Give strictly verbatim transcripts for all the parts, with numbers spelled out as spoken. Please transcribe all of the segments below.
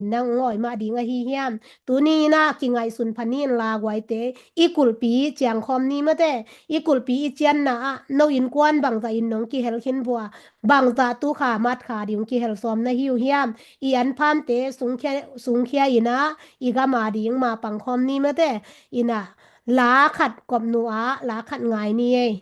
nang ngawi mah ding ahi hiam? Tuni in ah kingaihsun pha ni in la guaite, i kulhpi ciangkhawm ni mate, i kulhpi i cianna ah no innkuan bangzah in nong kihel khin vua, bangzah tu kha mat kha ding kihel sawm na hi uh hiam? I anphamte sungkhia, sungkhia in ah i gam a ding ma pangkhawm ni mate, in ah la khat kop nu ah la khat ngai ni ei.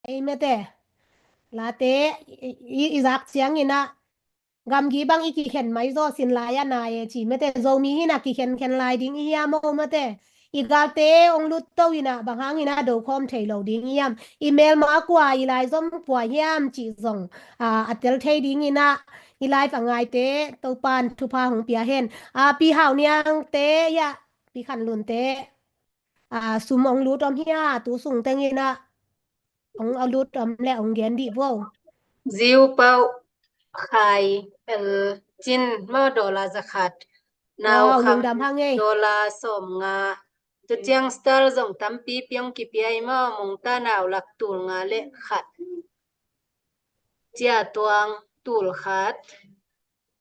Ei mate, late i, i, i zak ciangin ah gamgi bang i kikhen mai zaw sin lai a nai e ci mate, Zomi hi in ah kikhen khen lai ding i hiam o mate. i galte ong lut to inah bang hang inah do khawm thei lo ding hiam? I melma kua, i laizom kua hiam cih zong a, a tel thei ding inah i live a ngaite Topan thupha hong pia hen. A, Pi Hau Niangte, ya, Pi Khan Lunte, a, sum ong lut om hia, tu sung teng inah ong a lut om le ong gen dih vo. Ziu Pau Khai El Cin maw, dollar zakhat. Nau Kham, lungdam hang ei. Dollar sawmnga. Tu ciang star zong tampi piang kipia i maw, Mungta Nau Lak tul nga le khat. Cia Tuang tul khat.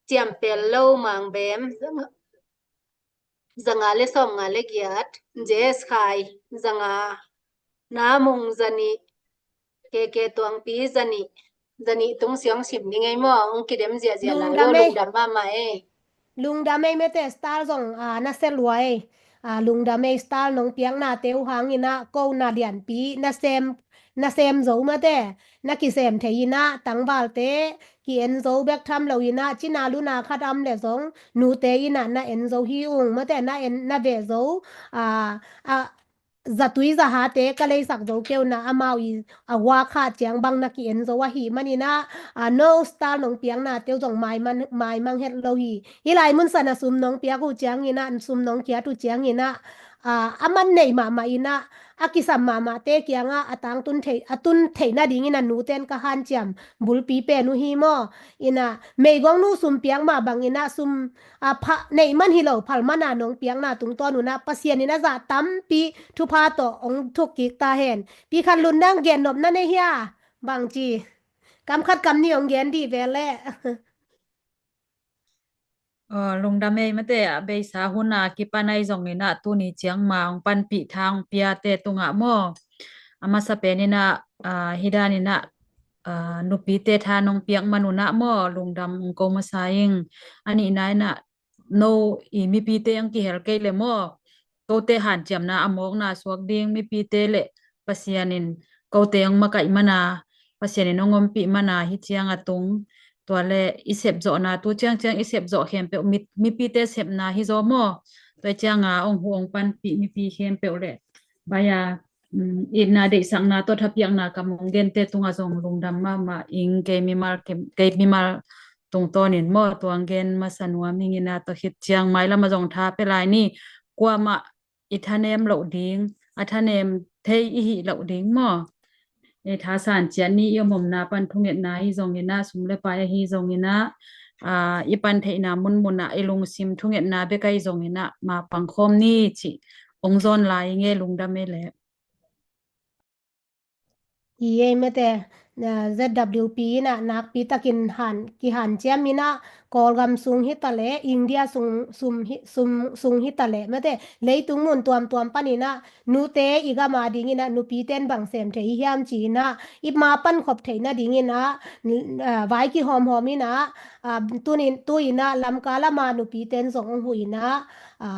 Ciam Pel Lo Mang Bem zanga le sawmnga le giat, J S Khai zanga, Na Mung zanih, K K Tuangpi zanih, zanih tung siang sim ni ngei maw, ong kidem ziahziah lai lo, lungdam ei. Lungdam mahmah ei. Lungdam ei mete, star zong, a, na se lua ei. A, lungdam ei, star nong piaknate uh hang inah ko na lianpi na sem, na sem zo mate, na kisem thei inah tangvalte ki-en zo bek tham lo inah, cina luna khat am le zong nute inah na en zo hi ung mate, na en, na ve zo. A, a, zatui zahate ka leisak zo keu na, amau i a wak kha ciang bang na ki-en zo ahi man inah, a, no star nong piaknate uh zong maimang, maimang het lo hi. Hi lai mun sana sum nong piak uh ciang inah, sum nong kiat uh ciang inah, a, a man nei mahmah inah, a kisam mahmahte kiangah a tangtun thei, a tun theih nadingin a nuten ka hanciam bulpi pen uh hi maw? Inah meigong nu sum piak mah bang inah sum, a, pha, neih man hi lo, phal man a nong piakna tungtawn unah Pasian inah zah tampi thupha tawh ong thuk kik ta hen. Pi Khan Lun, nang gennopna nei hia? Bangci kam khat kam nih ong gen dih ve leh. Aw, lungdam ei mate, a beisa hun a kipan ahi zong inah tuni ciang ma ong panpih tha ong piate tungah maw, a masa pen inah, a, hi dan inah, a, nupite tha nong piak man unah maw, lungdam ong ko masa ing. A nihna inah no i mipite ang kihel kei le maw, kote hanciamna a mawkna suak ding mipite le Pasian in kote ang makaih mana, Pasian in ang ompih mana hi ciang a tung. Tua le i sepzawhna, tu ciangciang i sepzawh khempeuh mi, mipite sepna hi zaw maw? Tua cianga ang hu ang panpih mipi khempeuh le baya, um, itna deihsakna tawh thapiakna kam ang gente tunga zong lungdam mahmah ing. Kei mimal, kei, kei mimal tungtawnin maw, tuang gen masa nuam ing inah, tua khit ciang mailama zong tha pia lai ni. Kuamah i thanem loh ding, a thanem thei i hih loh ding maw? I thasan ciat ni, i omomna pan thungetna ahi zong inah, sum le pai ahi zong inah, a, i pan theihna munmunah i lungsim thungetna bek ahi zong inah ma pangkhawm ni cih ong zawn lai ing e, lungdam ei leh. Hi ei mete, a, Z W P inah nakpi takin han, kihanciam inah, Kawlgam sung hi ta leh, India sung, sum hi, sum, sung hi ta leh mete, leitung mun tuamtuam pan inah nute i gam a ding inah nupite in bang sem thei hiam ci inah, i ma pankhop theih nading inah, a, vai kihawmhawm inah, a, tunin, tu inah Lamka lama nupite in zong ong huh inah, a,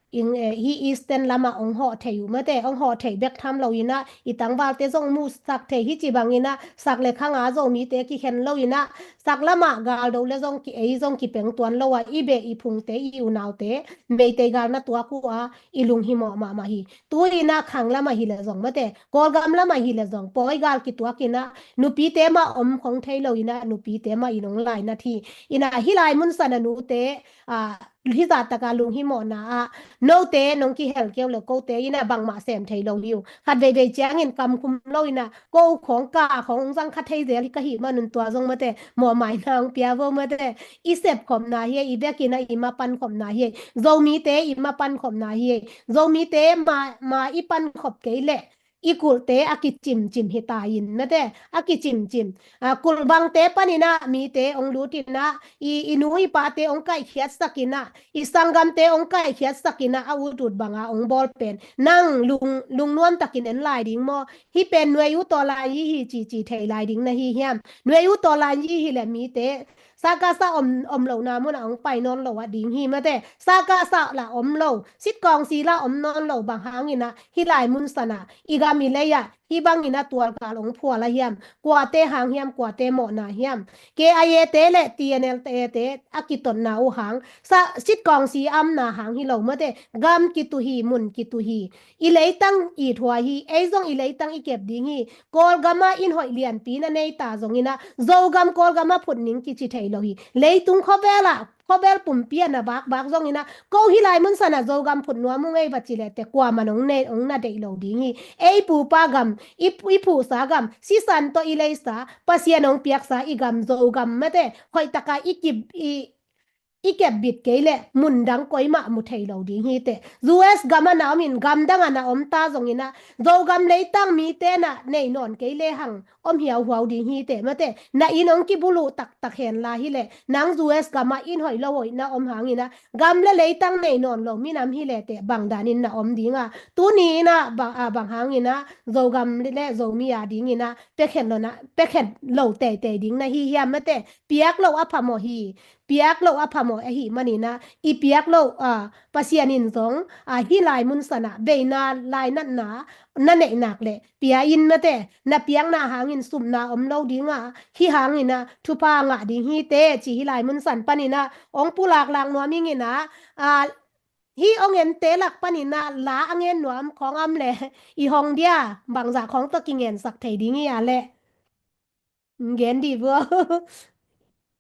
ing, eh, hi Eastern lama ong hawh thei uh mate, ong hawh thei bek tham lo inah, i tangvalte zong musak thei hi ci bang inah, sak le khanga Zomite kikhen lo inah, sak lama galdo le zong ki, ei zong kipeng tuan lo a, i beh i phungte, i unaute Meitei gal na tuak uh a, i lunghimawh mahmah hi. Tu inah khang lama hi le zong mate, Kawlgam lama hi le zong, pawi gal kituak inah, nupite mah om khong thei lo inah, nupite mah in ong lainat hi. Inah hi lai mun sana nute, a, hizah taka lunghimawhna ah, note nong kihel keu le kote inah bangmah sem thei lo hi uh. Khat veivei ciangin kam khum lo inah, ko khawng ka khawng zang kha thei zel hi ka hih manun tua zong mate, mawhmaina ong pia vo mate, i sepkhopna hi ei, i bek inah i ma pankhopna hi ei, Zomite i ma pankhopna hi ei, Zomite ma, ma i pankhop kei leh, i kulhte a kicimcim hi ta in mate, a kicimcim. A, kulhbangte pan inah mite ong lut inah, i, i nu i pate ong kaihkhiatsak inah, i sanggamte ong kaihkhiatsak inah, a ut ut banga ong bawl pen nang lung, lungnuam takin en lai ding maw? Hih pen nuai uh tawh lai hi hi cici thei lai ding na hi hiam? Nuai uh tawh lai hi hi le mite Sakasa om, om lohna munah hong pai nawn lo a ding hi mate. Sakasa la om lo, sitkawngsi la om nawn lo, bang hangin ah hih lai mun sanah i gam i lei ah hih bangin ah tualgal hong phual a hiam, kuate hang hiam, kuate mawhna hiam. K I A te le T N L A te a kitotna uh hang, sa, sitkawngsi amna hang hi lo mate, gam kituh hi, mun kituh hi. I leitang i thuai hi, ei zong i leitang i kep ding hi. Kawlgama inn hoih lianpi na nei ta zongin ah, Zogam Kawlgama phut ning kici thei lo hi. Leitung khawvel ah, khawvel pumpi ah na bakbak zongin ah, ko hih lai mun sanah Zogam phut nuam ung ei va ci leh teh kuamah in hong nei, hong na deih lo ding hi. Ei pupa gam, i, i phuhsa gam, sisan tawh i leisa, Pasian hong piaksa i gam Zogam mate, hoih taka i kip, i, i kepbit kei leh mun dang koimah mu thei lo ding hi teh. U S gam ah na om in, gam dang ah na om ta zongin ah, Zogam leitang mite na nei nawn kei lehang om hiauhuau ding hi teh mate. Na inn hong kibuluh taktak hen la hi leh, nang U S gam ah inn hoih lo hoih na om hangin ah, gam le leitang nei nawn lo minam hi leh teh bang danin na om ding a. Tuni in ah bang, ah, bang hangin ah Zogam le Zomi a dingin ah piakhiat lo na, piakhiat lo teitei ding na hi hiam mate. Piak lo a phamawh hi. Piak lo a phamawh ahih manin ah, i piak lo, ah, Pasian in zong, ah, hih lai mun sanah veina lainatna na neih nak leh pia in mate, na piakna hangin supna om lo ding a, hih hangin ah thupha ngah ding hi teh ci hih lai mun san panin ah hong pulaklak nuam ing in ah, ah, hih hong ente lak panin ah la a ngen nuam khawng a om leh i hong dia, bangzah khawng tawh kingensak thei ding hi a leh. Gen di vua.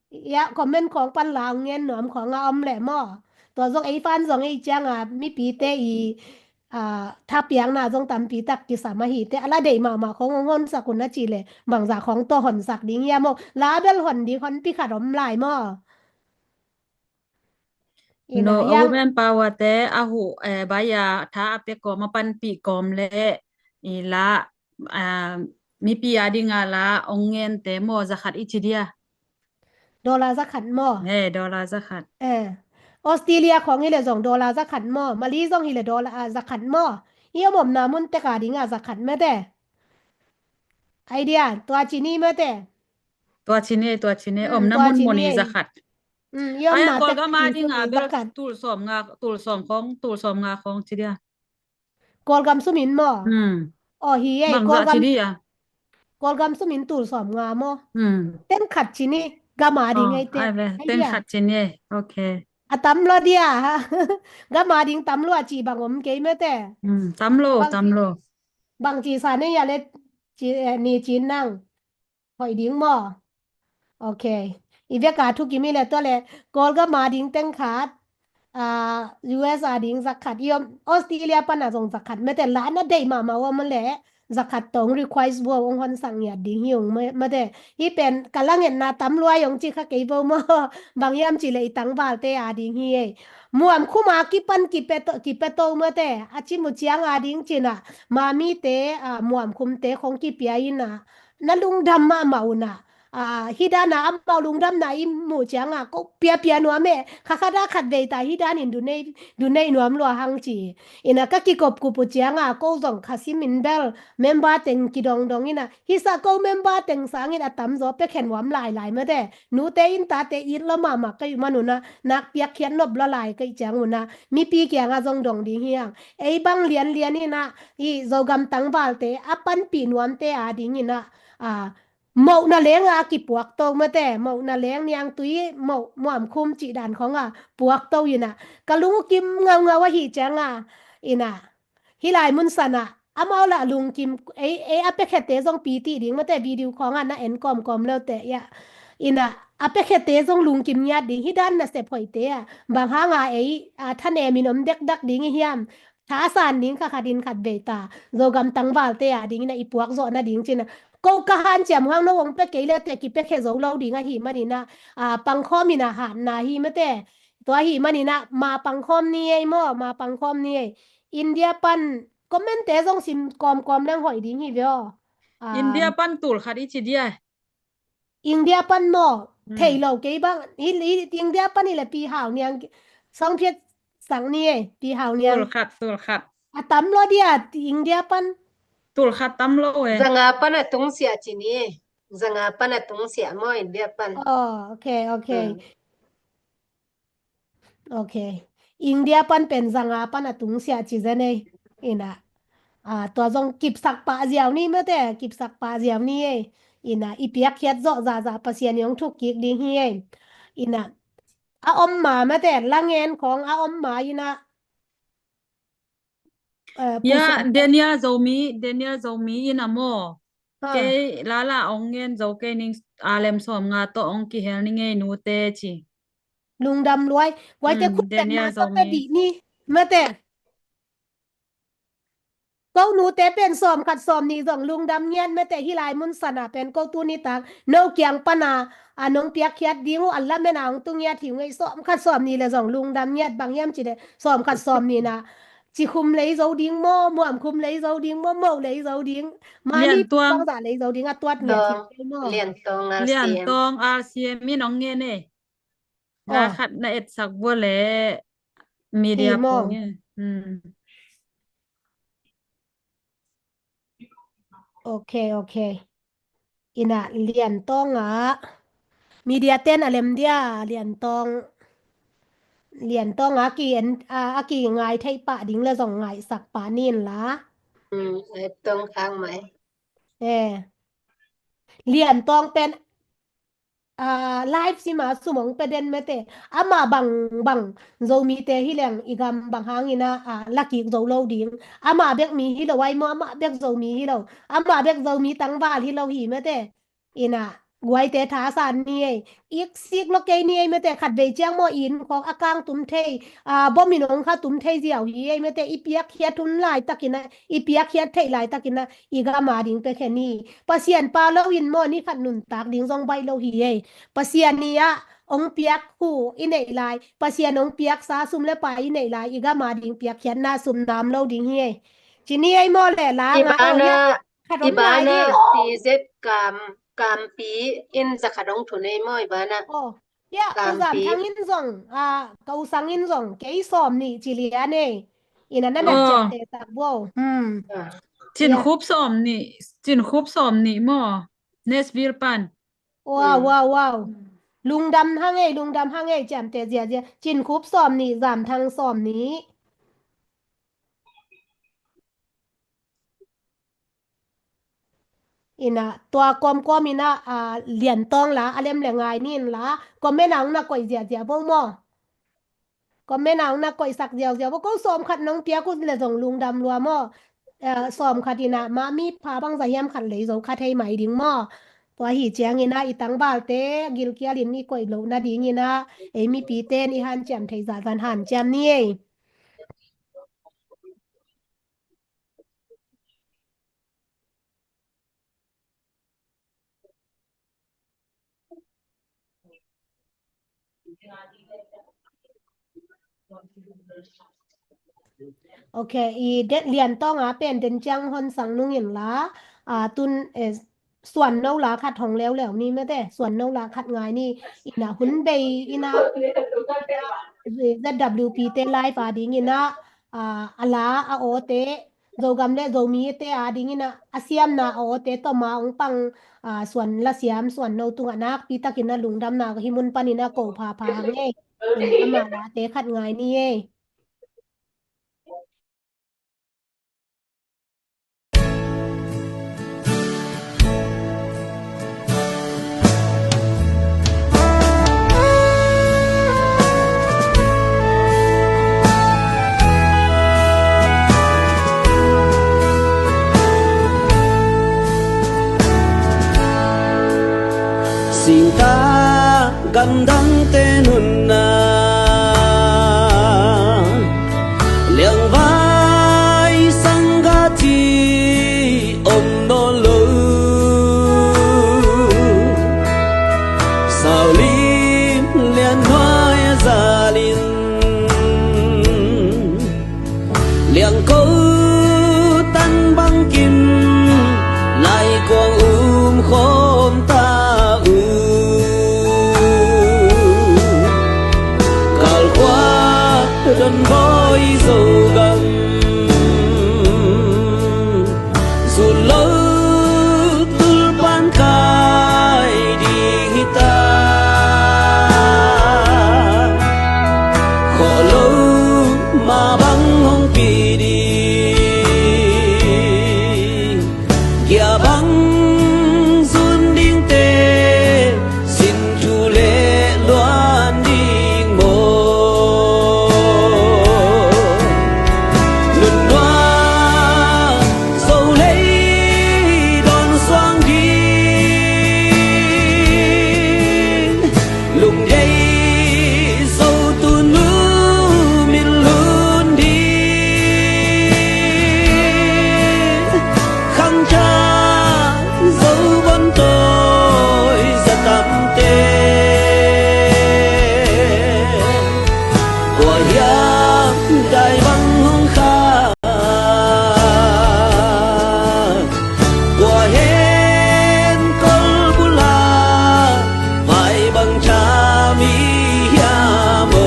Ya, comment khawng pan la ngen nuam khawng a om leh maw. Tua zong ei fan zong ei ciang a mipite i, ah, thapiakna zong tampi tak kisam ahi teh, a la deih mahmah khawng hong honsak un a ci leh bangzah khawng tawh honsak ding hiam maw. La bel hon ding honpi khat om lai maw. Ina, no, a yang Women Power te a huh, eh, baya tha a pia kawm a panpih kawm le i la, ah, mipi a dinga la ong ngen te maw, zakhat i ci dia. Dollar zakhat maw? Eh, dollar zakhat. Eh. Australia khawng i le zong dollar zakhat maw? Mali zong hi le dollar, ah, zakhat maw? I om omna mun tek a dinga zakhat mate. Idea, tua ci ni mate. Tua ci ni, tua ci ni. Hmm, omna tua mun ci mun ni i ei. Zakhat. Hmm, i om ai, na tek Kawlgam a ding sum a i bel zakhat. Tul sawm nga, tul sawm khawng, tul sawm nga khawng ci dia. Kawlgam sum in maw? Hmm. Oh, hi ei, bang za Kawlgam, ci dia. Kawlgam sum in tul sawm nga maw? Hmm. Teng khat ci ni, gam a ding ei te. Oh, ai ve, ai teng dia. Khat ci ni ei. Okay. A tam lo dia. Gam a ding tam lo a ci bang om kei mate. Hmm, tam lo, bang tam ci, lo. Bang ci sa nei a le ci, eh, ni ci nang. Hoih ding maw? Ok. I vek a thukim i le tua le, Kawlgam a ding teng khat, ah, U S a ding zakhat, i om Australia pan a zong zakhat, mate la na deih mahmah om le, zakhat tawh request vua ong honsak ngiat ding hi ung ma-, mate. Hi pen ka langetna tam lua i ong ci kha kei vo maw? Bang hiam ci le i tangvalte a ding hi ei. Muam khum a kipan kipe to, kipe to mate. A ci mu ciang a ding cin a, ma mite, ah, muam khumte khong kipia in a, na lungdam mahmah un a. Ah, hi dan a amau lungdamna i muh ciang a, ko piapia nuam e, kha khat a khat vei ta hi dan in du nei, du nei nuam lua hang ci. Ina ka kikop kup uh ciang a, ko zong kha sim in bel, member teng kidongdong ina, hi sa ko member teng sangin a tamzaw pekhen nuam lailai mate. Nute in tate it lua mahmah ka hih man un a, nak piakkhiat nop lua lai ka hih ciang un a, mipi kiang a zong dong ding hi hang. Ei bang lianlian in a, i Zogam tangvalte, a panpih nuamte a ding in a, a, mawhna leng a kipuak to mate, mawhna leng niangtui, mawh, muamkhum cih dan khong a puak to in a, ka lung uh kim ngaungau ahih ciang a, in a, hih lai mun san a, amau lah lungkim, ei, ei a piakhiate zong piti ding mate, video khong a na en kawmkawm lote, ya. In a, a piakhiate zong lungkim ngiat ding, hih dan nasep hoihte a, bang hang a ei, a, thanem in om dekdak ding i hiam, thasan ding kha khat in khat vei ta, Zogam tangvalte a ding in a i puak zawh nading cin a. Ko ka hanciam hang no hong pia kei le te kipiakhia zo lo ding ahih man in a, a, pangkhawm in a hatna hi mate. Tua ahih man in a, ma pangkhawm ni ei maw, ma pangkhawm ni ei. India pan comment te zong sim kawmkawm leng hoih ding hi ve aw. A, India pan tul khat i ci dia. India pan maw, hmm, thei lo kei bang, hi, hi, India pan hi le Pi Hau Niang, song phiat sang ni ei, Pi Hau Niang. Tul khat, tul khat. A tam lo dia, India pan. Tul khat tam lo e. Zanga pan a tung sia ci ni ei. Zanga pan a tungsiah maw, India pan. Oh, okay, okay. Hmm. Okay. India pan pen zanga pan a tungsiah ci zen ei. Ina. Ah, tua zong kipsak pah ziau ni mate, kipsak pah ziau ni ei. Ina, i piakkhiat zawh zahzah Pasian i hong thuk kik ding hi ei. Ina, a om ma mate, la ngen khong a om ma ina. Eh, ya, Daniel Zomi, Daniel Zomi ina maw. Ha. Kei lala ong ngen zo kei ning, a lem sawm nga tawh ong kihel ni ngei nute ci. Lungdam luai. Guaite, hmm, khut Daniel Zomi. Dih ni mate. Ko nute pen sawm khat sawm nih zong lungdam ngiat mate, hi lai mun sana pen ko tu nitak no kiang pana a nong piakkhiat ding uh a lamen a ong tu ngiat hi ngei, sawm khat sawm nih le zong lungdam ngiat, bang hiam ci le sawm khat sawm nih na ci khum lei zo ding maw, muam khum lei zo ding maw, mo lei zo ding, mani bangza lei zo ding a tuat ngiat hi maw. Lian Tawng R C M in ong ngen ei. Nga khat na etsak vua le media pung e. Hmm. Okay, okay. Ina Lian Tawng a media ten a lem dia, Lian Tawng, Lian Tawng a ki en, a, a ki ngai thei pah ding le zong ngaisak pah nin la. Hmm, Lian Tawng khang mai. Eh. Lian Tawng pen a, live sima sum ong pe den mate. Ama bang bang Zomite hi leng i gam bang hangina, a, lakik zo lo ding. Ama bek mi hi lo ai maw, ama bek Zomi hi lo. Ama bek Zomi tangval hi lo hi mate. Ina, guaite thasan ni ei. Iksik lo kei ni ei mate, khatvei ciang maw in khawk a kang tum thei, a, bom in ong kha tum thei ziau hi ei mate. I piakkhiat hun laitakina, i piakkhiat theih laitakina i gam a ding pekhen hi. Pasian pau lo in maw ni khat nuntak ding zong baih lo hi ei. Pasian ni ah ong piak khu i neih lai, Pasian ong piaksa sum le pai i neih lai, i gam a ding piakkhiatna sum nam lo ding hi ei. Ci ni ei maw le la nga. Ibana, khat om ibana lai hi. Ti zet kam, kampi in za khat ong thun ei maw ibana. Oh. Ya, ka Zam Thang in zong, a, ka U Sang in zong, kei sawm nih ci lian ei. Ina na na ciamteh tak bo. Hmm. Cin Khup sawm nih, Cin Khup sawm nih maw. Nashville pan. Wow, wow, wow. Lungdam hang ei, lungdam hang ei, ciamteh ziazia. Cin Khup sawm nih, Zam Thang sawm nih. Ina, tua kawmkawm ina, a, Lian Tawng la, a lem le ngai nin la, comment a ong na koih ziazia bo maw. Comment a ong na koihsak ziauziau bo, ko sawm khat nong piak uh le zong lungdam lua maw. A, sawm khat ina, ma mi pha bangza hiam khat lei zo kha thei mai ding maw. Tua hi ciang ina, i tangvalte gilkial in i koih loh nading ina, ei mipite in i hanciam thei zahzah hanciam ni ei. Ok, i den Lian Tawng a pen den ciang hon sang nung in la, a, tun, eh, suan no la khat hong leuleu ni mate, suan no la khat ngai ni, ina hun bei, ina, Z W P te live a ding ina, a, a la, a aw te, Zogam le Zomi te a ding ina, a siamna a aw te tawm a ong pang, a, suan la siam, suan no tungah nakpi takin a lungdamna hi mun panin a ko phapha hang ei. Ina ama la te khat ngai ni ei. Singta gamdangte nunna liangvai sangga ci om nawn lo. Saulim lian nuai a zalin liangko tan bangkim laikuang um khawm ta uh. Bang tha mi hiam aw?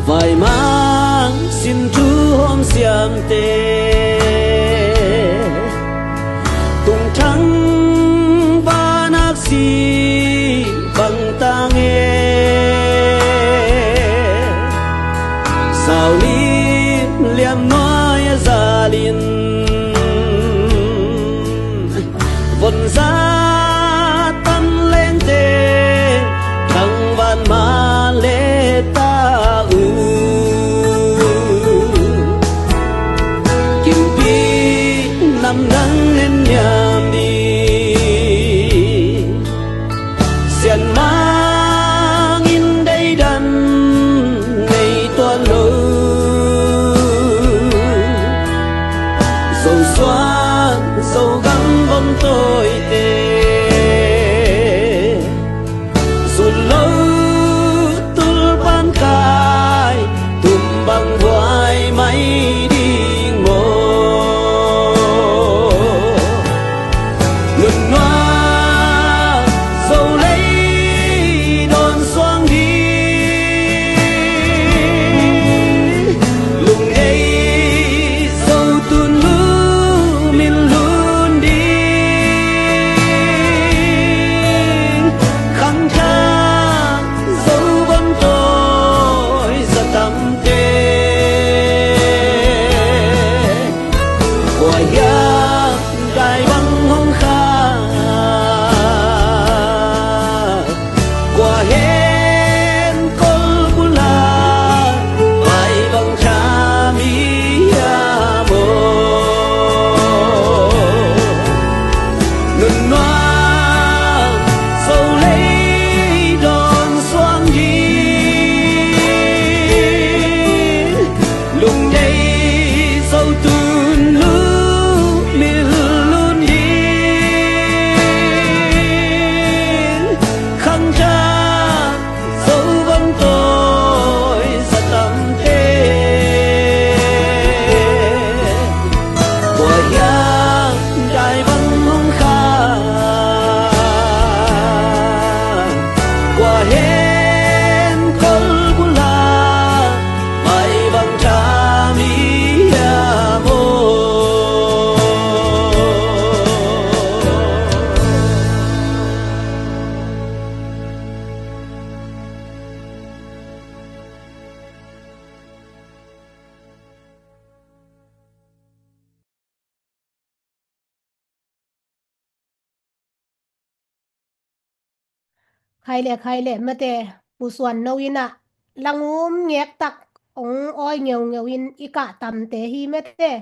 Vaimang sin thu hawm siamte tungthang vanak si bang tange. Saulim liam nuai a zalin vonza tan lengte thangvan ma le ta uh. Kimpi nam nang en niam dih. Sianmang in deidan nei tuan lo. Zosuan Zogang von tawite zun lo, tulpan kai tum bang buai mai ding maw? Nunnuak Zo lei dawn suang ding, lungdei Zo tun lu min lun ding, khangthak Zo von tawi za tamte. Kua hiam dai bang hong khak? Kua hen kol bula pai bang tha mi hiam aw? Nunnuak Zo lei dawn suang ding, lungdei Zo tun lu min lun ding, khangthak Zo von tawi za tamte. Kua hiam dai bang hong khak? Kua hen kol bula pai bang tha mi hiam aw? Khai le, khai le, mate, Pu Suan No in ah langum ngektak hong awi ngeungeu in i kah tamte hi mate.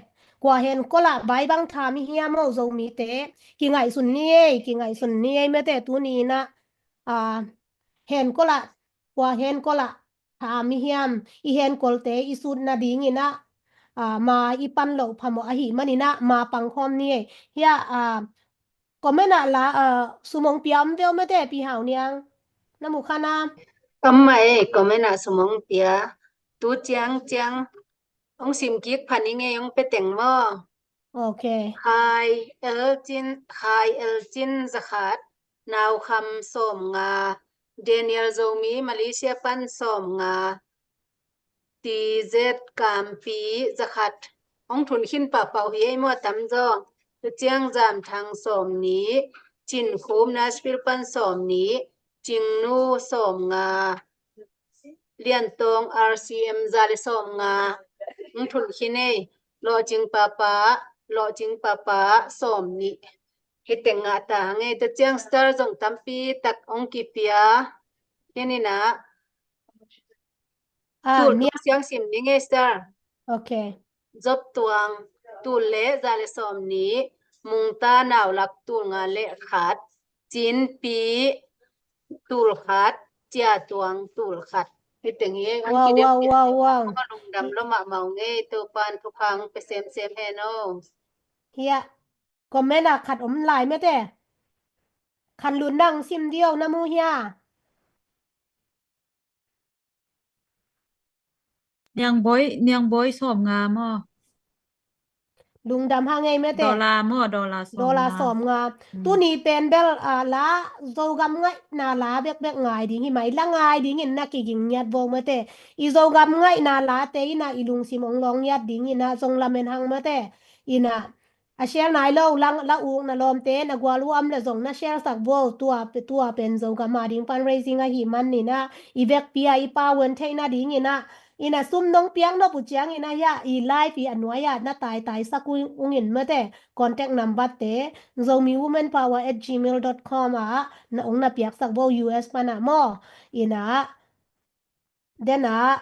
Kua hen kolah bai bang tha mi hiam aw Zomite? Kingaihsun ni ei, kingaihsun ni ei mate, tuni in ah, ah, hen kolah, kua hen kolah tha mi hiam, i henkolte i sut nadingin ah, ah, ma i pan loh phamawh ahih manin ah ma pangkhawm ni ei. Hiah, ah, comment ah la, ah, sum hong pia om ve aw mate, Pi Hau Niang. Na mu kha na? Om mah ei, comment ah sum hong pia. Tu ciang ciang hong sim kik pha ning ei, hong pia teng maw? Ok. Khai El Cin, Khai El Cin zakhat, Nau Kham sawmnga, Daniel Zomi Malaysia pan sawmnga, T Z Kampi zakhat. Hong thun khin pahpah uh hi ei maw, a tamzaw. Tu ciang Zam Thang sawmnih, Cin Khum Nashville pan sawmnih, Cing Nu sawmnga, Lian Tawng R C M za le sawmnga. Hong thun khin ei. Lawhcing Papa, Lawhcing Papa sawmnih. Hi teng ngah ta ngei. Tu ciang star zong tampi tak hong kipia. Hi ni na. Ah, tul nia. Tuk siang sim ni ngei star. Ok. Zop Tuang tul le za le sawmnih, Mungta Naulak tul nga le khat, Cinpi tul khat, Cia Tuang tul khat. Hi teng hi. Wow, wow, wow, wow. Lungdam lo mahmah ngei, Topan thupha hong pia semsem hen aw. Hiah comment ah khat om lai mate. Khan Lun, nang sim diau, na mu hia? Niang Boi, Niang Boi sawm nga maw? Lungdam hang ei mate. Dollar maw, dollar sawm nga. Dollar sawm nga. Hmm. Tuni pen bel, ah, la Zogam ngaihna la bekbek ngai ding hi mai, la ngai dingin na kiging ngiat vo mate. I Zogam ngaihna late in ah i lungsim ong lawng ngiat dingin ah zong lamen hang mate. In ah a share nai lo, la, la ukna lawmte na gual uh om leh zong na share sak vo, tua, tua pen Zogam a ding fundraising ahih manin ah, i vekpi a i pau en theihna dingin ah, in ah sum nong piak nop uh ciangin ah hiah i live i a nuai ah na taitai sak ung, ungin mate, contact number te, zomi women power at gmail dot com ah na ong na piak sak vo, U S pan ah maw. In ah, den ah,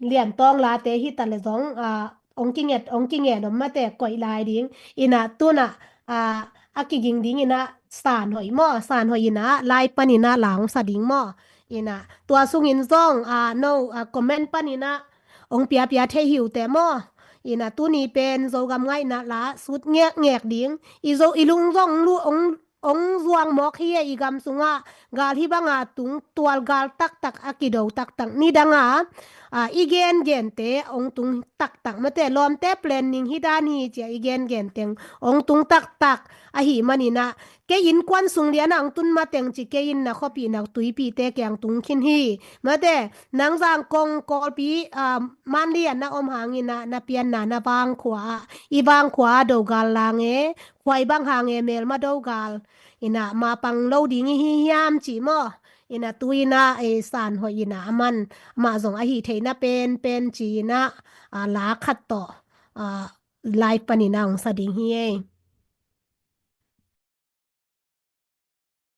Lian Tawng late hi ta leh zong, ah, ong kinget, ong kingen om mate, koih lai ding. In ah, tun ah, ah, a kiging dingin ah San Hoih maw, San Hoih in ah, live panin ah la ong sa ding maw. In ah, tua sungin zong, ah, no, ah, comment panin ah ong piapia thei hi uh teh maw. In ah, tuni pen Zogam ngaihna la sut ngekngek ding. I Zo, i lung zong lu, ong ong zuang mawk hi e, i gam sungah gal hih banga tung tual, gal taktak, a kido taktak, nidanga, a, i gengente ong tung taktak mate, lawmte planning hi dan hi ci-a i gengenteng ong tung taktak ahih manin ah, kei innkuan sung lianah ong tun mateng ci, kei inn na khuapihna tuipihte kiang tung khin hi mate. Nang Zangkong Kawlpi, a, Manli ah na om hangin ah na pianna na vangkhua ah, i vangkhua ah do gal lang e, khuai bang hang e, melma do gal. In ah ma pang lo ding i hi hiam ci maw. In ah tu in ah, e, San Hoih in ah aman, amah zong ahi theihna penpen ci in ah, a, la khat tawh, a, live panin ah ong sa ding hi e.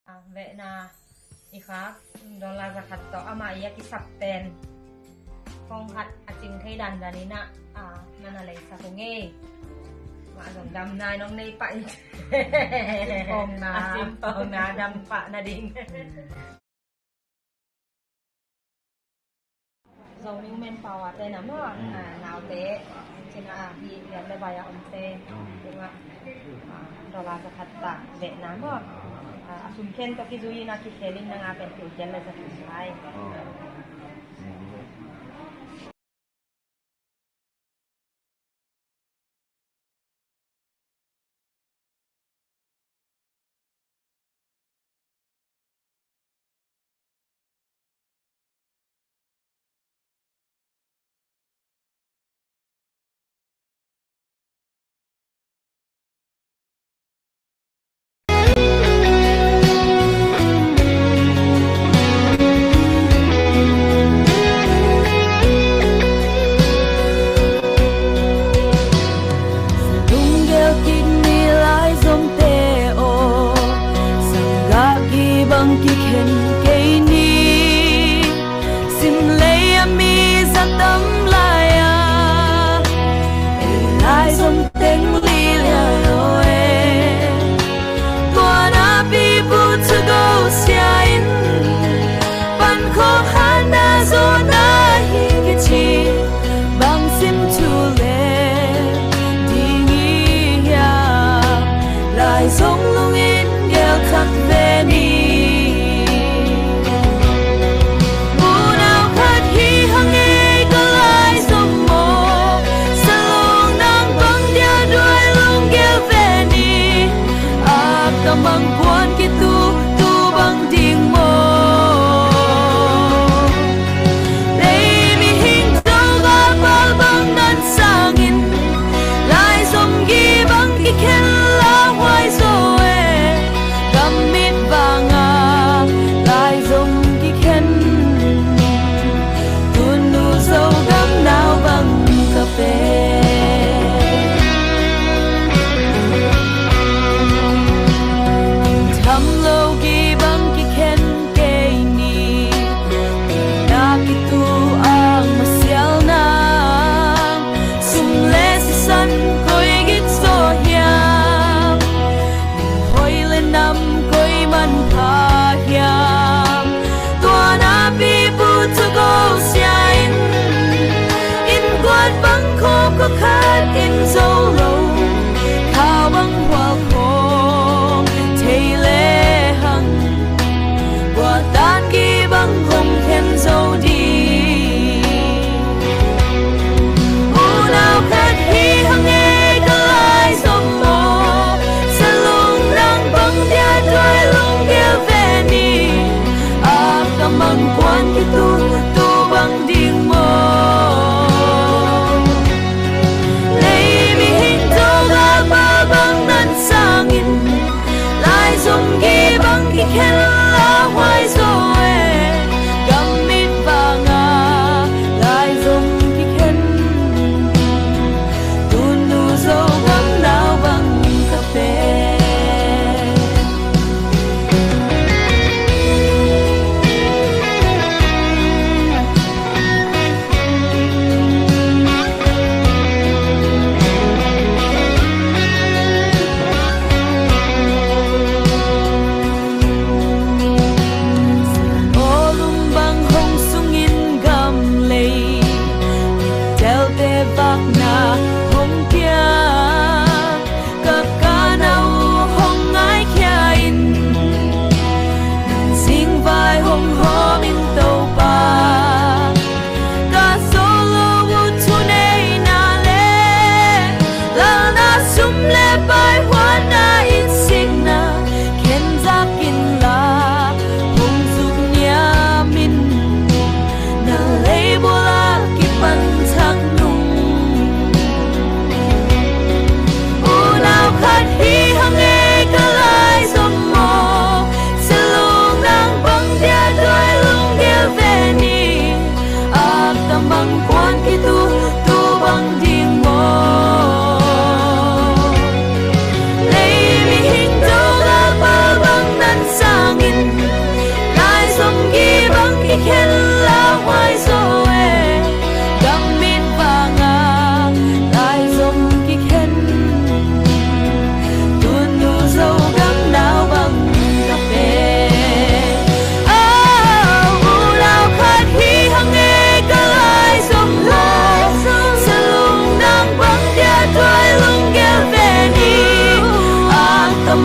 A, vehna i khak dollar za khat tawh amah i a kisap pen kong khat a cing thei dandan in ah, a, na na leisak ung ei. Mah zong dam nai nong nei pah in. Simpawngna. A simpawngna dam pah na ding. Zomi Women Power te na maw, a, naute, cina a hi lian le vai a omte, tunga, a, dollar za khat ta vehna maw, a, a sum khen tawh kizui in a kikhel in nanga pen kil khen le za khat lai.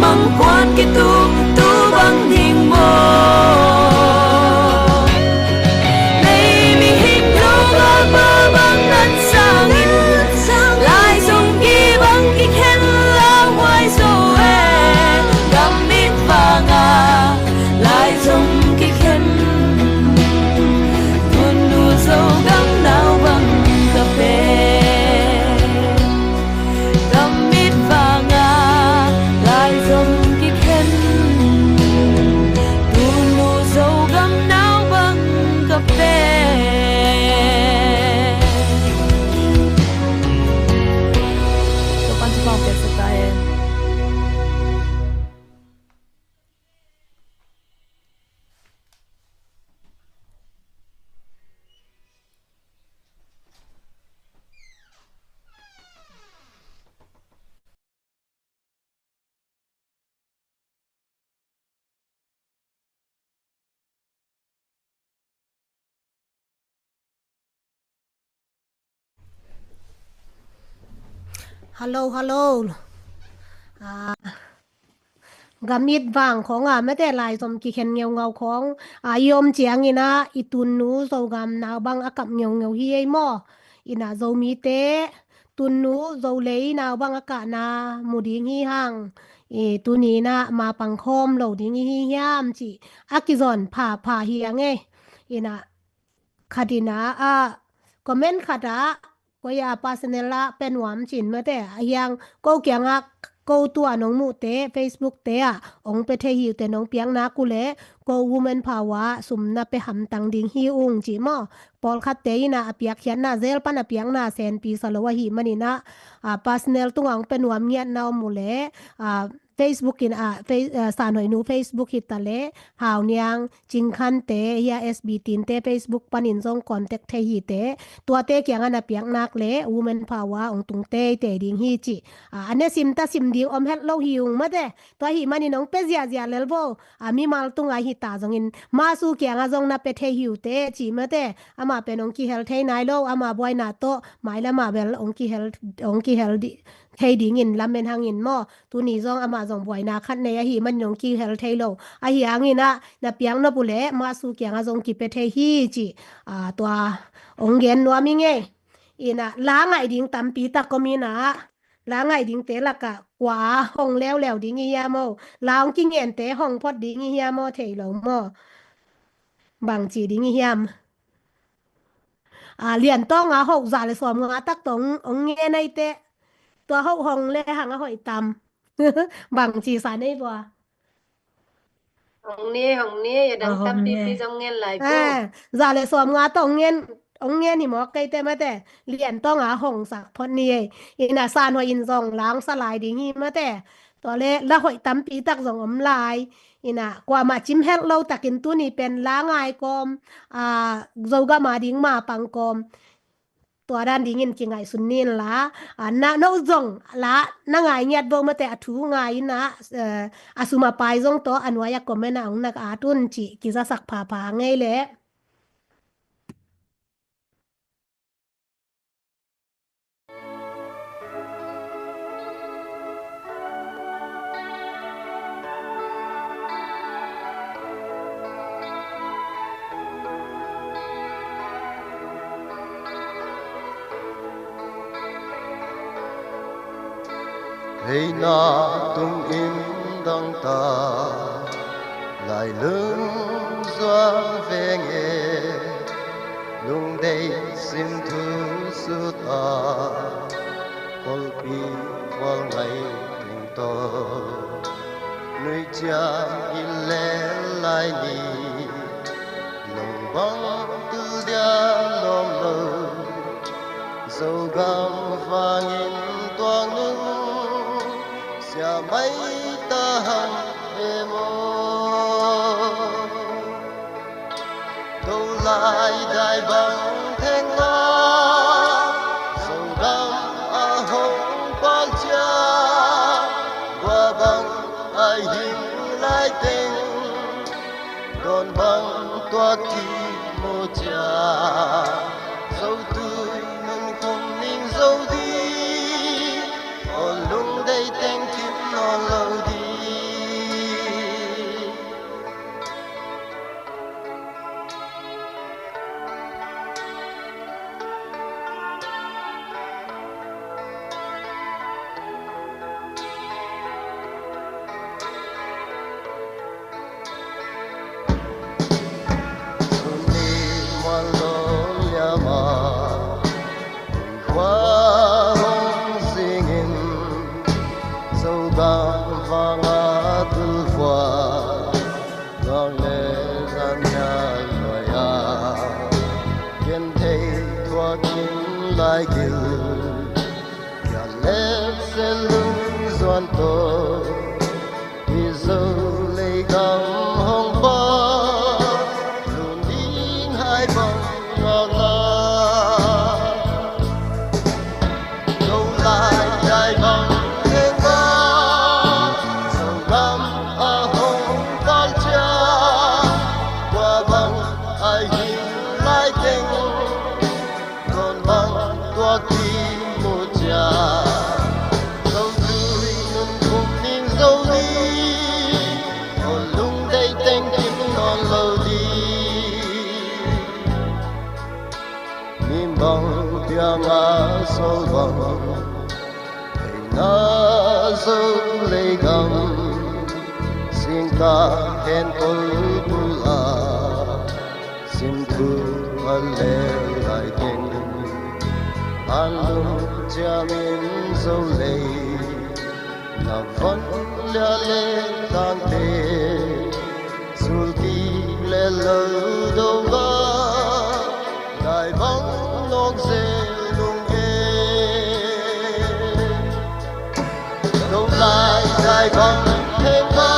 Mangkuan kitung tu bang ding maw? Lei mihing lo galpa bang nan sangin, lai zong kibang kikhen lauhuai zo e. Gam mit vanga lai zong kikhen, Tunnu Zogam nau bang ka pe. Gam mit vanga lai zong kikhen, Tunnu Zogam nau bang ka pe. Topan Topa hong piaksak ta hen. Hello, hello. Ah, gam mit vang khong a mate lai zong kikhen ngeungau khong a i om ciangin ah i Tunnu Zogam nau bang a kap ngeungeu hi ei maw? Ina Zomite Tunnu Zolei nau bang a kahna mu ding hi hang. I tuni ina ma pangkhawm lo ding i hi hiam ci a kizon phapha hi ang e. Ina khat ina a comment khat ah koi a personal ah pe nuam cin mate a hiang ko kiangah ko tua nong muhte Facebook te ah ong pe thei hiute nong piakna kule ko Women Power sumna pe hamtang ding hi ung ci maw? Pawlkhatte ina a piakkhiatna zel pan a piakna senpi sa lo ahi maninah a personal tungah ong pe nuam ngiatna om uh le a Facebook in a Sanhoihnu Facebook hita le Hauniang Cingkhante hia S B Tinte Facebook panin zong contact thei hite. Tuate kiangah na piaknak le Women Power ong tung teitei ding hi ci. A ne sim ta sim ding om het lo hi ung mate. Tua hi manin ong pe ziahziah lel vo. A mimal tunga hita zongin masu kiangah zong na pe thei hiute ci mate. Ama pen ong kihel thei nai lo ama buaina tawh mailama bel ong kihel ong kihel thei dingin lamen hangin maw? Tuni zong amah zong buaina khat nei ahi manin ong kihel thei lo. Ahi hangin ah na piak nop uh le masu kiangah zong kipe thei hi ci. A tua ong gen nuam i ngei. Ina la ngaih ding tampi tak om ina la ngaih dingte lakah kua hong leuleu ding i hiam o? La ong kingente hong phot ding i hiam o? Thei lo maw? Bangci ding i hiam? A lian tawng a hoh za le sawm nga tak tawng ong ngen aite. Tua hoh hong le hang a hoih tam. Bangci sa nei bua. Hong ni hong ni ya dang tam pipi zong ngen lai pu. Za le sawm nga tawng ngen ong ngen hi mawk keite mate. Lian tawng a hong sak phot ni ei. Ina Sanhoih in zong lang sa lai ding hi mate. Tua le la hoih tampi tak zong om lai. Ina kuamah cim het lo takin tuni pen la ngai kawm a Zogam a ding ma pang kawm. Tua dan dingin kingaihsun nin la a na no zong la na ngai ngiat vo mate a thu ngai ina a sum a pai zong tawh a nuai a comment a ong nak a tun ci kizasak phapha ngei le. Theina tungin dangta lailung zuang venge. Lungdei sim thu suta kolpi khual ngai tengto nuiciang i lel lai ni. Nong bang tu dia lom lo Zogam vangin tuang nung sia mai ta hang e maw? Tolai dai bang theng la Zogam a hong pal cia, bua bang a hing lai teng dawn bang tuak hi mu cia. Zotui nunkum ning zo di, aw lungdei teng kim nawn lo di. Vanga tulvua ngak le zan nia luai a, ken thei thuakin lai gil, kia let selung zuan tawh, i Zo leigam hong pa lun ding hai bang ngak la. Zo lai dai bang theng a, Zogam a hong val ciang, kua bang a hing lai teng, dawn bang tuak ding mu ciang, Zo tui nunkhum ning zo ding, aw lungdei teng kim nawn lo ding. Min bang piang a sawl bang, theina zo leigam, singkah hen kol bul a, sim thu a lel lai teng, an lum ciamin zo lei, na von lia le tangte, sulkik le lo do ga, dai bang nawk zel nung e. Zo lai dai bang theng a,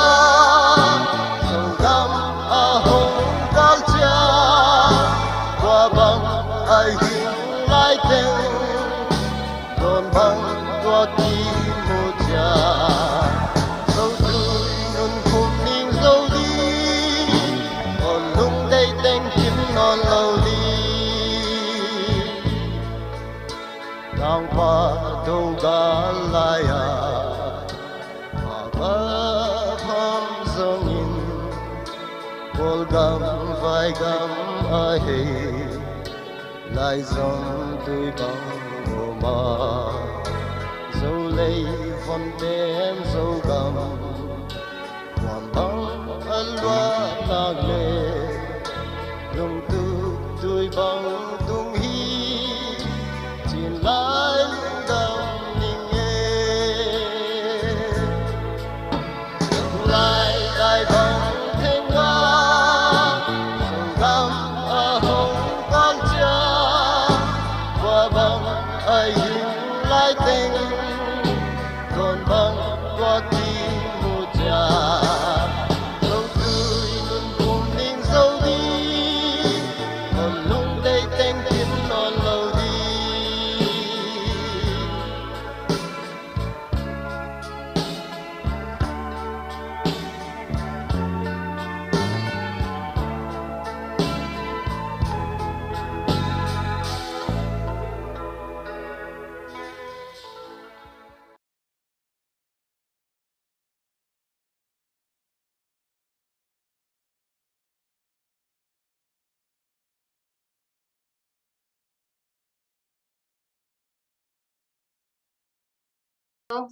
Zogam a hong val ciang, kua bang a hing lai teng, dawn bang tuak ding mu ciang, Zo tui nunkhum ning zo ding, aw lungdei teng kim nawn lo ding. Tangpa do gal lai a, a va pham zongin, Kawlgam vaigam a hei, lai zong tui bang om a, Zo lei von pen Zogam, kuam bang a luat nak le, lungtuk tui bang tung hi, cin lai lungdam ning e. Lai lai bang theng a, Zogam a hong val ciang, kua bang a hing lai teng, dawn bang tuak ding mu ciang, Zo tui nunkhum ning zo ding, aw lungdei teng kim nawn lo ding.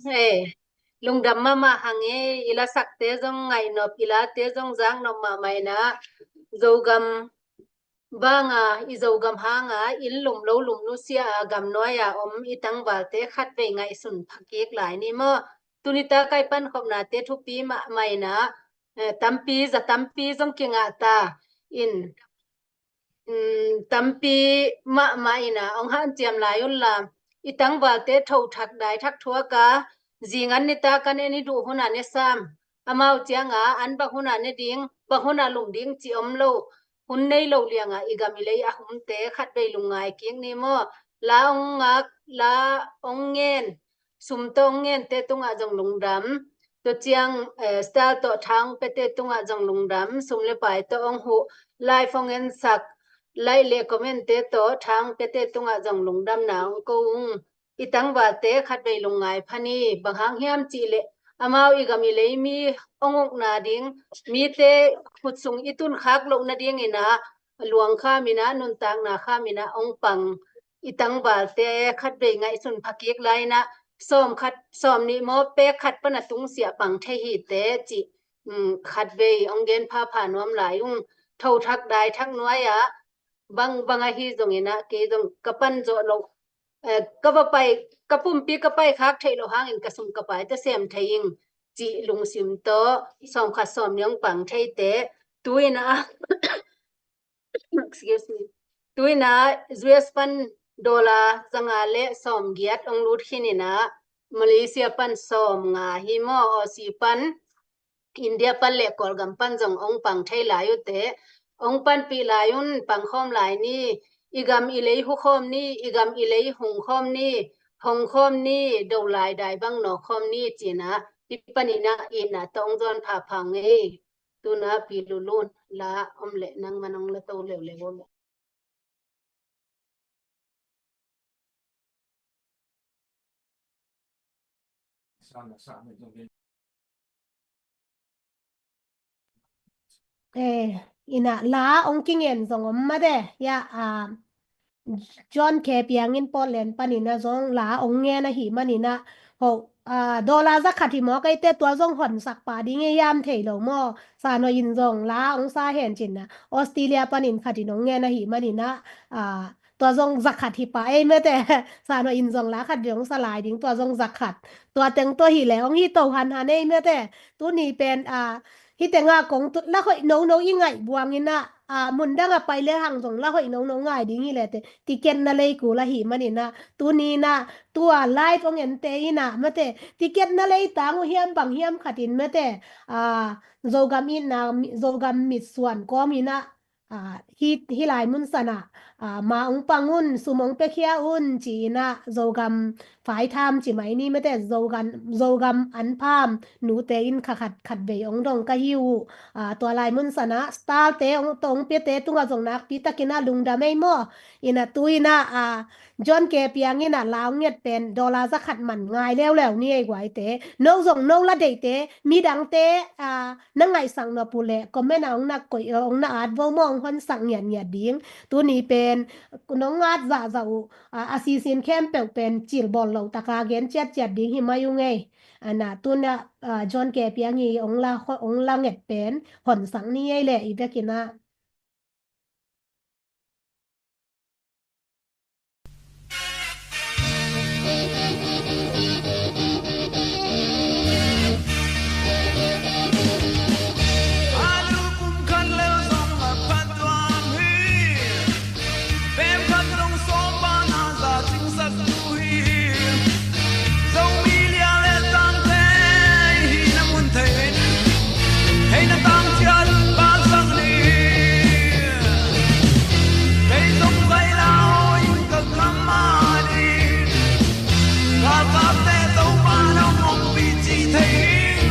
He, lungdam mahmah hang e, i lasakte zong ngaihnop, i late zong zaknop mahmah in ah, Zogam banga, i Zogam hanga inn lum lo lum nusia a, gamnuai a om i tangvalte khatvei ngaihsun phakik lai ni maw. Tuni taka i pankhopnate thupi mahmah in ah, eh, tampi za tampi zong kingah ta in, um, tampi mahmah in ah hong hanciam lai unla, i tangvalte thothak daithak thuak a, zingan nitak an en i duh hun a ne sam, amau cianga an bang hun a ne ding, bang hun a lum ding cih om lo, hun nei lo lianga i gam i lei a humte khatvei lungngai kik ni maw. La hong ngak, la hong ngen, sum tawh hong ngente tungah zong lungdam. Tua ciang, eh, star tawh thang piate tungah zong lungdam. Sum le pai tawh hong huh, live hong ensak, like le commentte tawh thang piate tungah zong lungdamna hong ko ung. I tangvalte khatvei lungngai pha ni, bang hang hiam cihleh amau i gam i lei mi hong ukna ding, mite khut sung i tunkhak loh nadingin ah, luang khamin ah, nuntakna khamin ah hong pang i tangvalte khatvei ngaihsun phakik lai in ah, sawm khat, sawm nih maw, pek khat pan a tungsiah pang thei hi teh cih, um, khatvei hong gen phapha nuam lai ung. Thothak daithak nuai ah, bang, bang ahi zongin ah, kei zong ka pan zawh loh, eh, ka va pai, ka pumpi ka pai khak theih loh hangin ka sum ka paite sem thei ing. cih lungsim tawh sawm khat sawm nih hong pang thei te, tu-in ah, excuse me, tu-in ah U S pan dollar zanga le sawm giat hong lut khin in ah, Malaysia pan sawm nga hi maw, Aussie pan, India pan le Kawlgam pan zong hong pang thei lai uh te, hong panpih lai un, pang khawm lai ni, i gam i lei hu khawm ni, i gam i lei hong khawm ni, hong khawm ni, do lai dai bang nawk khawm ni ci-in ah, hih panin ah itna tawh hong zawn phapha ung ei. Tu-in ah Pi Lulun, la om leh nangman hong la to leuleu uh leh. Eh, in ah la hong kingen zong om mah de, ya, ah, John K Piang in Portland panin ah zong la hong ngen ahih manin ah, ho, ah, dollar za khat hi mawk ei te, tua zong honsak pah ding ei hiam, thei lo maw. Sanoh in zong la hong sa hen ci-in ah, Australia panin khat in hong ngen ahih manin ah, ah, tua zong za khat hi pah ei mate. Sanoh in zong la khat ding hong sa lai ding, tua zong za khat. Tua teng tawh hi leh hong hi to hanhan ei mate. Tuni pen, ah, hih tengah kong tu la hoih nono i ngaih buang in ah, ah, mun dang a pai le hang zong la hoih nono ngai ding hi leh te, ticket na lei kul ahih manin ah, tuni in ah, tua live hong ente in ah mate, ticket na lei tang uh hiam bang hiam khat in mate, ah, Zogam itna, Zogam mitsuan kawm in ah, ah, hih, hih lai mun san ah, ah, ma hong pang un, sum hong piakhia un ci-in ah, Zogam Faitham ci mai ni mate, Zogam, Zogam Anpham nute in kha khat, khat vei hong dong ka hi uh. Ah, tua lai mun san ah star te hong, tawh hong piate tungah zong nakpi takin ah lungdam ei maw. In ah tu-in ah, ah, John K Piang in ah la hong nget pen dollar za khat man ngai leuleu ni ei guai te. No zong no la deih te, midang te, ah, na ngaihsak nop uh leh comment ah hong na koih, hong na at vo maw, hong honsak ngiatngiat ding. Tuni pen nong at zahzah uh, ah, a sisin khempeuh pen cilbawl lo taka gen ciatciat ding hi mai ung ei. Ana, tu-in ah, ah, John K Piang hi, hong la, hong la nget pen honsak ni ei leh, i vekin ah. Hei na tangciat balsang ni. Kei zong kei lau in ka kam mah ni. Ka kapte Topa nong hong pici thei ing.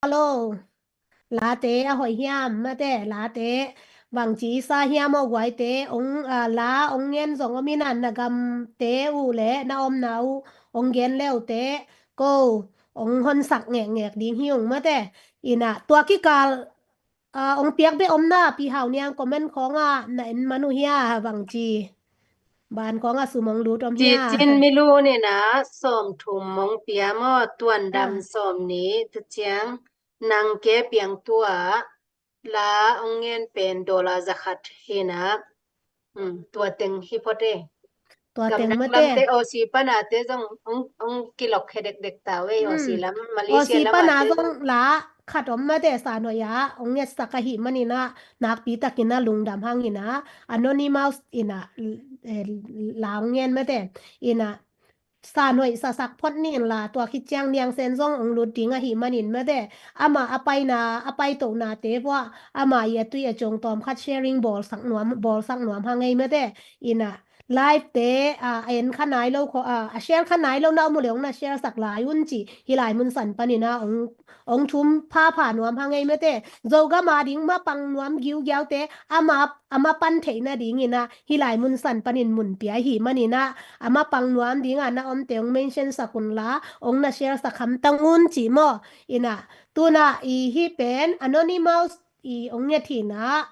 lo. Late a hoih hiam, mate, late bangci sa hiam aw guaite, ong, a, la ong ngen zong om ina, na gamte uh le na omna uh ong gen leute, ko ong honsak ngekngek ding hi ung, mate. Ina, tua kikal, a, ong piak beh omna, Pi Hau Niang comment khawngah na en man uh hia, bangci? Ban khawngah sum ong lut om hia? Cicin Milu nina sawm thum ong pia maw, Tuan Dam sawm nih, tu ciang nang ke piang tua la ong ngen pen dollar zakhat hina. Hmm, tua teng hi phot e. Tua teng gamdang mate. Lamte Aussie pana te zong ong, ong kilok he dekdek ta ve, hmm. Aussie lam, Malaysia Aussie lam pana te zong la khat om mate, San Hoih a ong ngetsak ahih manina, nakpi takina lungdam hangina, anonymous ina, eh, la ong ngen mate, ina San Hoih sasak phot ni inla, tua khit ciang Niang Sen zong ong lut ding ahih manin mate, ama a paina, a paitohnate vua, ama i a tui a ciong tawm khat sharing bawlsak nuam, bawlsak nuam hang ei mate. Ina, live te, a, a en kha nai lo kho, a, a share kha nai lo na om uh le ong na share sak lai un ci, hih lai mun san panina ong, ong thum phapha nuam hang ei mate. Zogam a ding mapang nuam giugiaute, ama, a mapan theihna dingina hih lai mun san panin mun pia ahih manina, a mapang nuam dinga na omte ong mention sak unla, ong na share sak hamtang un ci maw. Ina, tuna i hih pen anonymous i ong nget hina,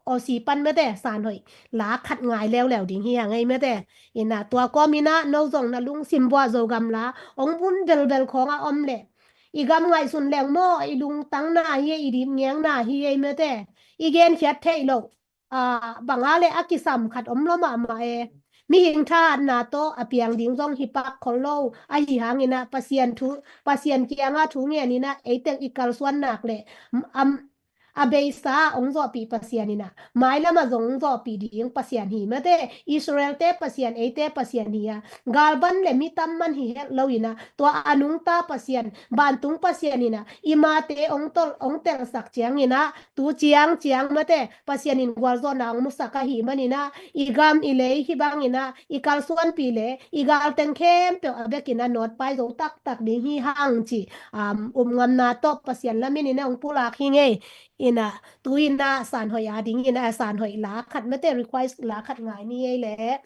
Aussie pan mate, San Hoih la khat ngai leuleu ding hi hang ei mate. Ina, tua kawmina no zong na lungsim vua Zogam la ong bun belbel khawng a om le, i gam ngaihsun leng maw, i lungtang na hi, i dip ngiang na hi ei mate. I genkhiat theih loh, a, banga le a kisam khat om lo mahmah e. Mihing thahatna tawh a piang ding zong hi pak khol lo, ahi hangina Pasian thu, Pasian kianga thu ngenina eite i kalsuan nak le, am, a beisa ong zawhpih Pasian ina, mailama zong ong zawhpih ding Pasian hi mate. Israel te Pasian, eite Pasian hi a, galvan le mi tam man hi het lo ina, tua a nungta Pasian, vantung Pasian ina, i mate ong tol, ong telsak ciangina, tu ciang ciang mate, Pasian in gualzawhna ong musak ahih manina, i gam i lei hih bangina i kalsuanpih le, i galteng khempeuh a bekina nawtpai zo taktak ding hi hang ci, um, upngamna tawh Pasian lamin ina ong pulak hi ngei. Ina, tu ina San Hoih a dingina, San Hoih la khat mate, request la khat ngai ni ei le.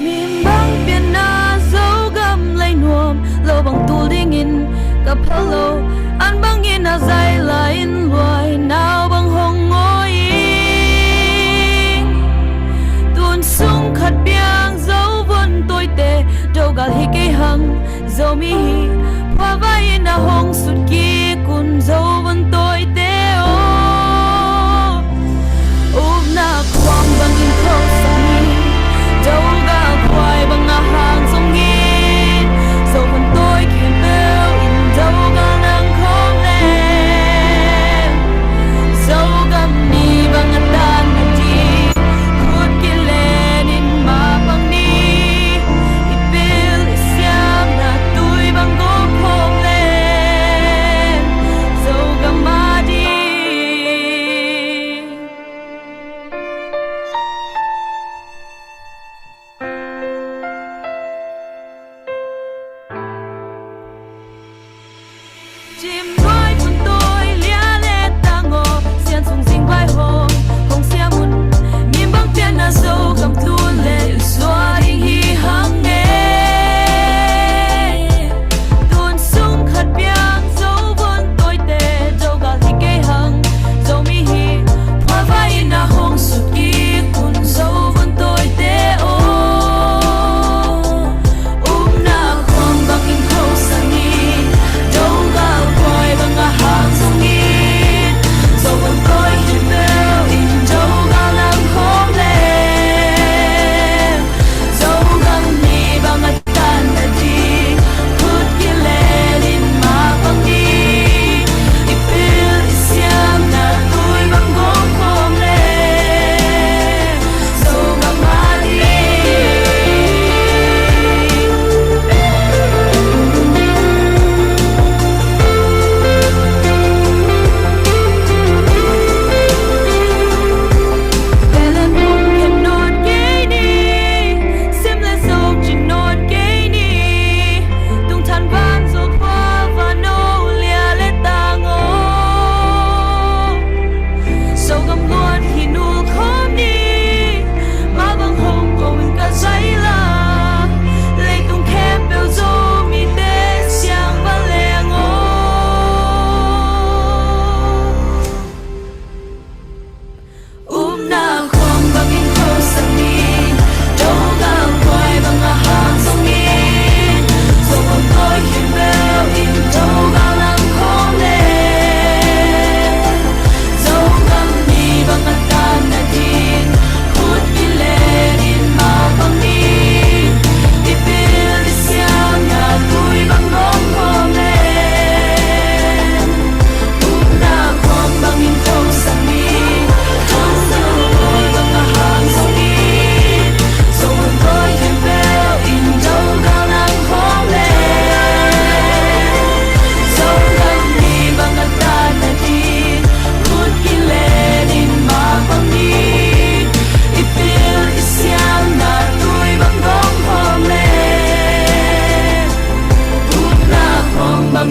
Min bang pianna Zogam lei nuam lo bang tul dingin ka phal lo. An bangin a zai la in luai nau bang hong ngawi ing. Tun sung khat piang Zo vun tawite dogal hi kei hang. Zomi hi phuavai in a hong sut kik un Zo vun tawite aw. Upna khuang bangin khosak ni, Dogal khuai bang a hang zongin, Zo vun tawi khempeuh in Dogal nang khawng leng, Zogam ni bang a tan na ding, khut kilen in mapang ni, i pil i siamna tui bang gawp khawng leng, Zogam a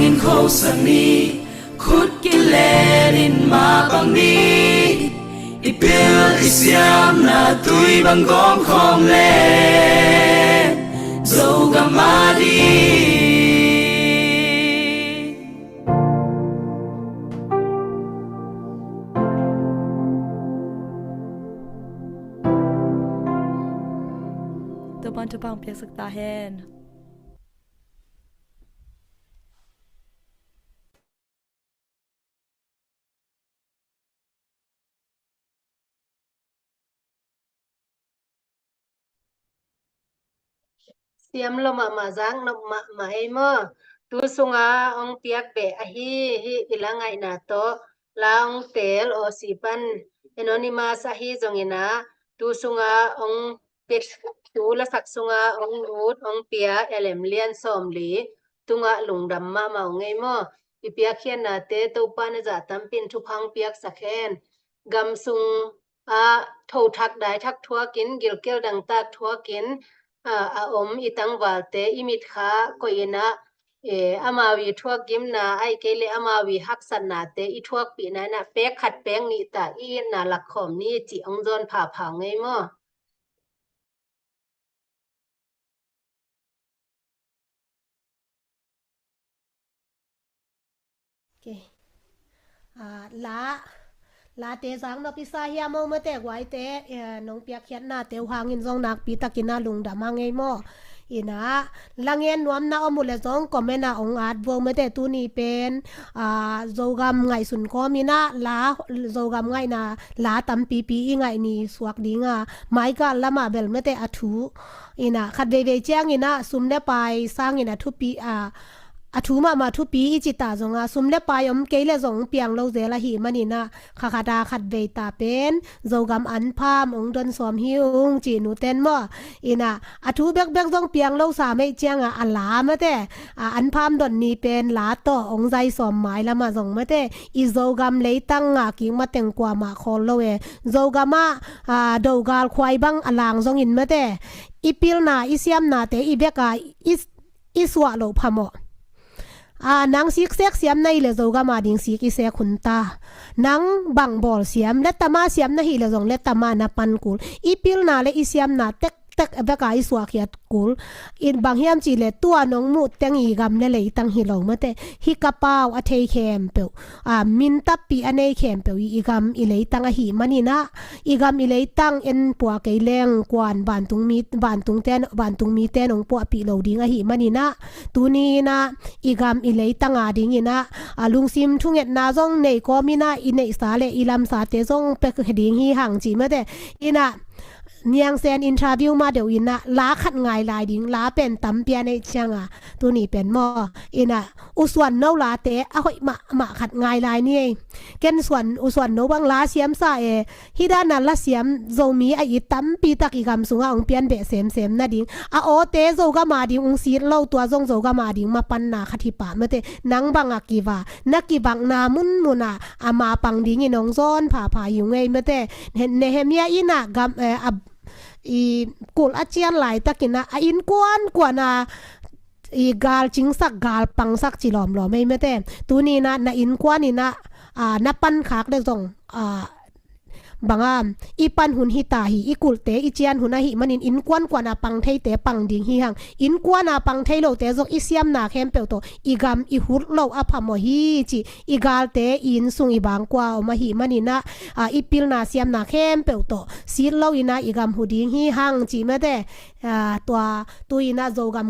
in khosak ni, khut kilen in mapang ni, i pil i siamna tui bang gawm khawm le Zogam a ding. Topa'n thupha piaksak ta hen. Siam lo mahmah, zak nop mahmah ei maw. Tu sunga hong piak beh ahi hi, i la ngaihna tawh la hong teel Aussie pan, anonymous ahi zongin ah, tu sunga hong pit, tu lasak sunga hong lut hong pia L M Lian Sawmli tungah lungdam mahmah ung ei maw. I piakkhiatnate Topa na zah tampi in thupha hong piaksak hen. Gam sung ah thothak daithak thuakin, gilkial dangtak thuakin, ah, a om i tangvalte i mitkha koih in ah, eh, amau i thuakgimna ahih kei leh amau i haksatnate i thuakpihna in ah pek khat pek nih ta i itna lakkhawm ni cih hong zawn phapha ung ei maw. Okay. Ah, la, late zak nop i sa hiam, aw mate, guaite, eh, nong piakkhiatnate uh hangin zong nakpi takin ah lungdam hang ei maw. In ah, la ngen nuamna om uh leh zong comment ah hong at vo mate. Tuni pen, ah, Zogam ngaihsun kawmin ah, la, Zogam ngaihna la tampipi i ngaih ni suak ding a, maigal lamah bel mate a thu. In ah, khat veivei ciangin ah sum le pai sangin a thupi, ah, a thu mahmah thupi i ci ta zong ah, sum le pai om kei leh zong piang lo zel ahih manin ah, kha khat a khat vei ta pen Zogam an pham hong don sawm hi ung ci, nute in maw. In ah, a thu bekbek zong piang lo sam ei ciang ah, a la mate, ah, an pham don ni pen la tawh hong zai sawm mai lamah zong mate, i Zogam leitang a kik mateng kuamah khawl lo e. Zogam ah, ah, dogal khuai bang a lang zongin mate, i pilna i siamnate i bek a i, i suah loh phamawh. Ah, nang siksek siam na hih leh Zogam a ding sik i sek hun ta. Nang bang bawl siam, lettama siam na hih leh zong lettama na pan kul. I pilna le i siamna tektek a bek a i suahkhiat kul. In bang hiam cih leh tua nong muh teng i gam le leitang hi lo mate. Hih ka pau a thei khempeuh, ah, min tappi a nei khempeuh i, i gam i leitang ahih manin ah, i gam i leitang en pua kei leng kuan vantung mi, vantung ten, vantung mite nong puahpih lo ding ahih manin ah, tuni in ah i gam i leitang a dingin ah, a lungsim thungetna zong nei kawmin ah, i neihsa le i lamsate zong pia ding hi hang ci mate. In ah, Niang Sen interview ma deuh in ah, la khat ngai lai ding, la pen tampi a neih ciang a, tuni pen maw. In ah, U Suan No late a hoih mahmah khat ngai lai ni ei. Ken Suan, U Suan No bang la siam sa e. Hih dan a la siam Zomi a it tampi tak i gam sungah hong pian beh semsem na ding. A awte Zogam a ding hong sit lo, tua zong Zogam a ding mapanna khat hi pah mate. Nang bang a kiva, na kivakna munmun ah a mapang dingin hong zawn phapha hi ung ei mate. Ne-, Nehemiah in ah gam, eh, a, i kulh a cian laitakin ah, a innkuan kuan a i gal cingsak, gal pangsak ci lawmlawm ei mate. Tuni in ah na innkuan in ah, ah, na pankhak le zong, ah, bang a, i pan hun hi ta hi, i kulhte i cian hun ahih manin innkuan kuan a pang theite pang ding hi hang. Innkuan a pang thei lote zong i siamna khempeuh tawh i gam i huh loh a phamawh hi ci. I galte i inn sung i bangkua om ahih manin ah, ah, i pilna siamna khempeuh tawh sit lo in ah i gam huh ding hi hang ci mate. Ah, tua, tu in ah Zogam